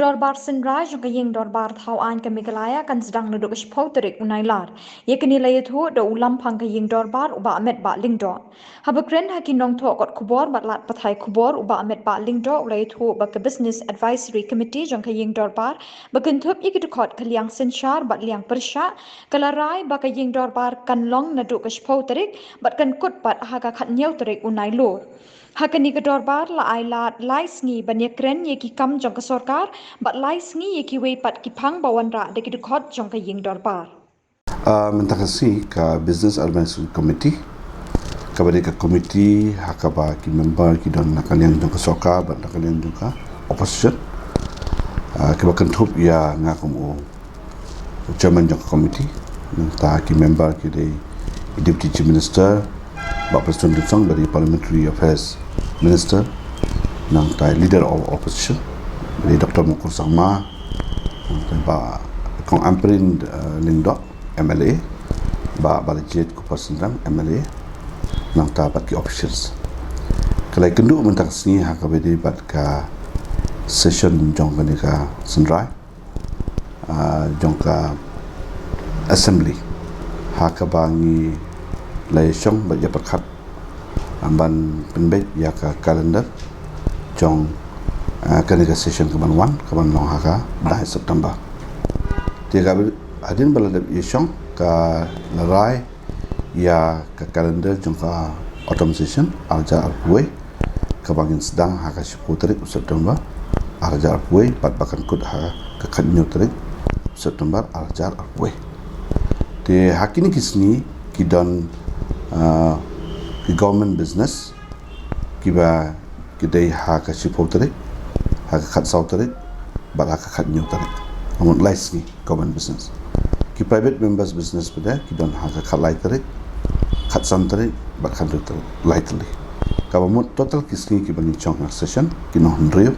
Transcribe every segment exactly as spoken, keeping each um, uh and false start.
Dorbar Synrai jong ka Ïing Dorbar Thaw Aiñ ka Meghalaya kan sdang naduh ka shiphew tarik u Nailar. Ïa kane la ïathuh da u Lamphang ka Ïing Dorbar u Bah Metbah Lyngdoh. Haba kren ha ki nongthoh kot khubor bad lad pathai khubor u Bah Metbah Lyngdoh u la ïathuh ba ka Business Advisory Committee jong ka Ïing Dorbar ba kynthup ïa ki dkhot ka liang synshar bad liang pyrshah ka la rai ba ka Ïing Dorbar kan long naduh ka shiphew tarik bad kan kut pat ha ka khathynñiew tarik u Nailur. Ha kane ka dorbar la ai lad lai sngi ban ïakren ïa ki kam jong ka sorkar bad lai sngi ïa kiwei pat ki phang ba wanrah da ki dkhot jong ka Ïing Dorbar. Ah, mynta ka sngi ka Business Advisory Committee kaba dei ka committee ha kaba ki member ki don na ka liang jong ka sorkar bad na ka liang jong ka opposition. Ah, kaba kynthup ïa nga kum u chairman jong ka committee, nangta ki member ki dei Deputy Chief Minister Bah Prestone Tynsong, ba dei Parliamentary Affairs Minister, nangta Leader of Opposition ba dei Doctor Mukul Sangma, nangta Bah Kong Ampareen, eh, Lyngdoh, M L A, Bah Balajied Kupar Synrem, M L A, nangta bad ki officials. Ka la ïakynduh mynta ka sngi ha kaba dei bad ka session jong kane ka Synrai, ah, jong ka assembly ha kaba ngi la ïashong bad ïapyrkhat, ah, ban pynbeit ïa ka calendar jong, ah, kane ka session kaban wan kaban long ha ka dai September. Te kaba hadien ba la dep ïashong ka la rai ïa ka calendar jong ka autumn session ar hajar arphew wei kaba ngin sdang ha ka shiphew tarik u September ar hajar arphew wei bad ba kan kut ha ka khathynñiew tarik u September ar hajar arphew wei. Te ha kine ki sngi ki don, ah, ki government business kiba ki dei ha ka shiphew tarik, ha ka khatsaw tarik bad ha ka khathynñiew tarik. Ka mut lai sngi government business. Ki private members business pat de ki don ha ka khatlai tarik, khatsan tarik bad khathynriew tarik, lai tylli. Kaba mut total ki sngi kiba ngin shong ha session ki long hynriew,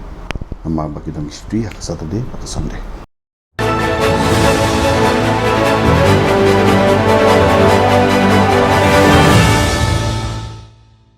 namar ba ki don ki shuti ha ka Saturday bad ka Sunday.